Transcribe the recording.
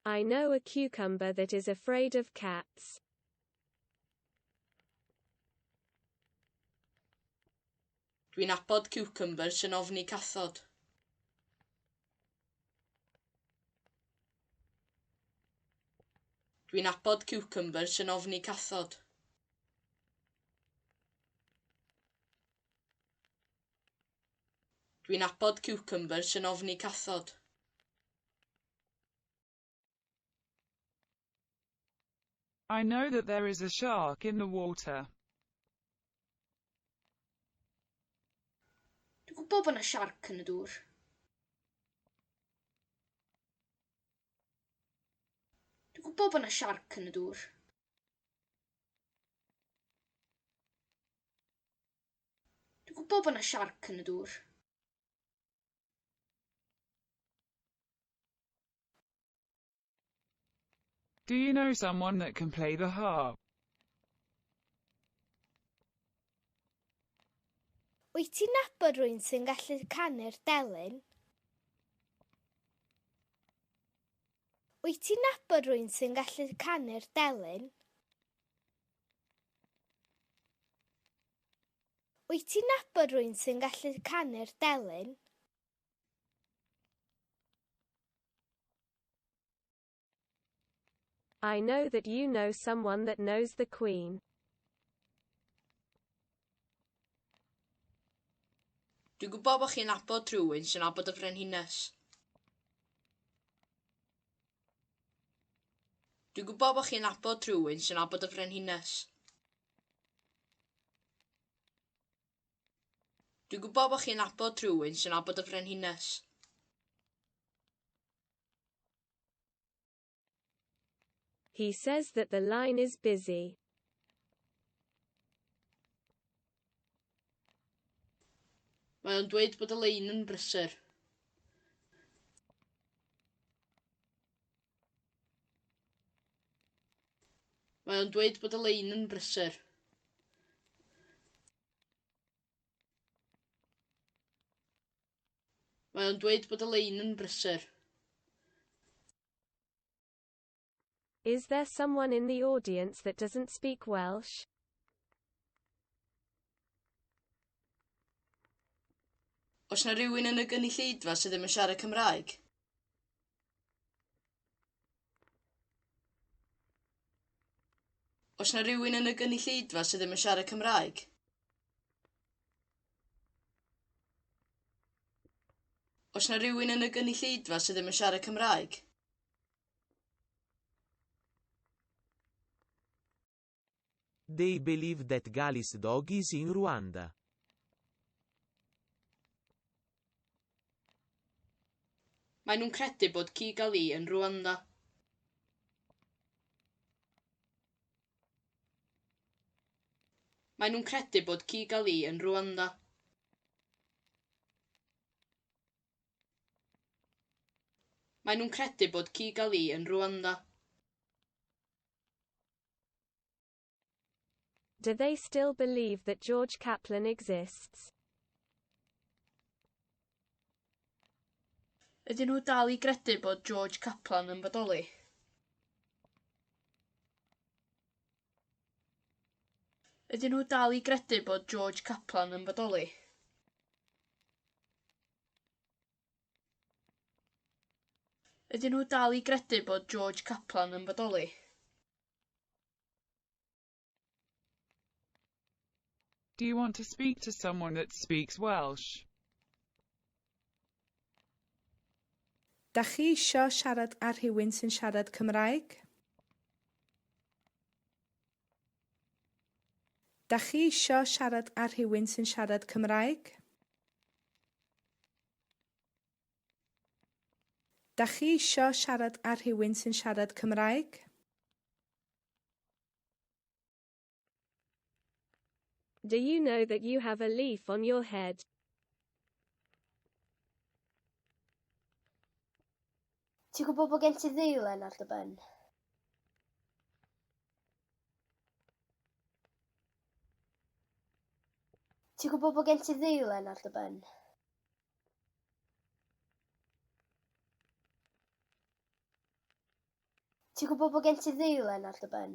I know a cucumber that is afraid of cats. Dwi'n nabod ciwcymbyr sy'n ofni cathod. Dwi'n nabod ciwcymbyr sy'n ofni cathod. Dwi'n nabod ciwcymbyr sy'n ofni cathod. I know that there is a shark in the water. Dwi'n gwybod bod 'na siarc yn y dŵr. Dwi'n gwybod bod 'na siarc yn y dŵr. Dwi'n gwybod bod 'na siarc yn y dŵr. Do you know someone that can play the harp? Wyt ti'n nabod rhywun sy'n gallu canu'r delyn? Wyt ti'n nabod rhywun sy'n gallu canu'r delyn? Wyt ti'n nabod rhywun sy'n gallu canu'r delyn? I know that you know someone that knows the Queen. Dwi'n gwybod bod chi'n nabod rhywun sy'n nabod y frenhines. Dwi'n gwybod bod chi'n nabod rhywun sy'n nabod y frenhines. Dwi'n gwybod bod chi'n nabod rhywun sy'n nabod y frenhines. He says that the line is busy. Mae o'n dweud bod y lein yn brysur. Mae o'n dweud bod y lein yn brysur. Mae o'n dweud bod y lein yn brysur. Is there someone in the audience that doesn't speak Welsh? Oes 'na rywun yn y gynulleidfa sydd ddim yn siarad Cymraeg? Oes 'na rywun yn y gynulleidfa sydd ddim yn siarad Cymraeg? Oes 'na rywun yn y gynulleidfa sydd ddim yn siarad Cymraeg? They believe that Gali's dog is in Rwanda. Maen nhw'n credu bod Kigali yn Rwanda. Maen nhw'n credu bod Kigali yn Rwanda. Maen nhw'n credu bod Kigali yn Rwanda. Do they still believe that George Kaplan exists? Ydyn nhw dal i gredu bod George Kaplan yn bodoli? Ydyn nhw dal i gredu bod George Kaplan yn bodoli? Ydyn nhw dal i gredu bod George Kaplan yn bodoli? Do you want to speak to someone that speaks Welsh? Dach chi isio siarad â rhywun sy'n siarad Cymraeg? Dach chi isio siarad â rhywun sy'n siarad Cymraeg? Dach chi isio siarad â rhywun sy'n siarad Cymraeg? Do you know that you have a leaf on your head? Ti'n gwybod bod gen ti ddeilen ar dy ben? Ti'n gwybod bod gen ti ddeilen ar dy ben? Ti'n gwybod bod gen ti ddeilen ar dy ben?